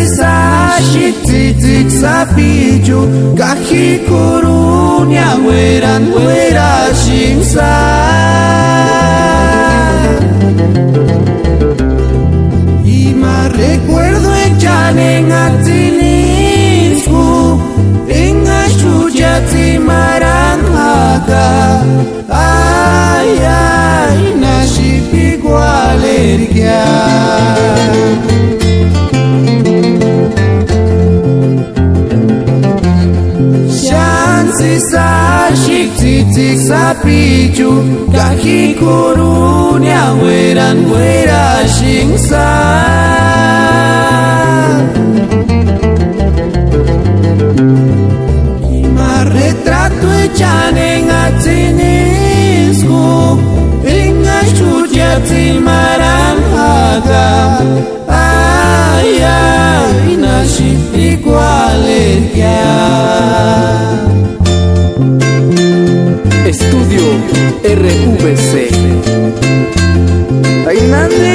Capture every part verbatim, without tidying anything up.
Sáxi tsïtsïki sapichu, kajik'urhuniauerani uerasïnksï. Ima rekuerduechani enga tsïnisku, engaxu cha tsimarani jaka. Ai, ai, na xipikuarherikia. Xántsi sáxi tsïtsïki sapichu, kajik'urhuniauerani uerasïnksï. Ima retratuechani enga tsïnisku, engaxu cha tsimarani jaka. Ai, ai, na xipikuarherikia. Estudio R V C. ¡Ai, nani!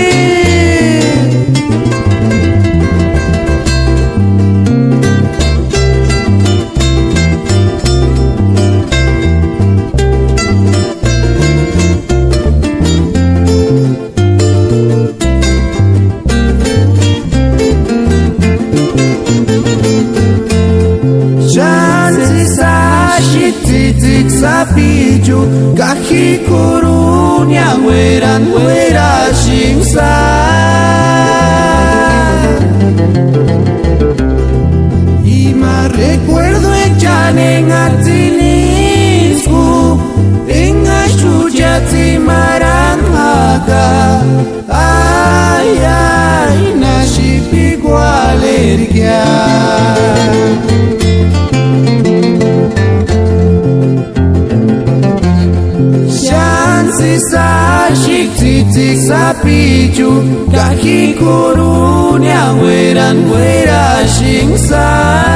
Xántsi sáxi tsïtsïki sapichu, kajik'urhuniauerani uerasïnksï. Ima rekuerduechani enga tsïnisku, engaxu cha tsimarani jaka. Ai, ai, na xipikuarherikia. Xántsi sáxi tsïtsïki sapichu, kajik'urhuniauerani uerasïnksï.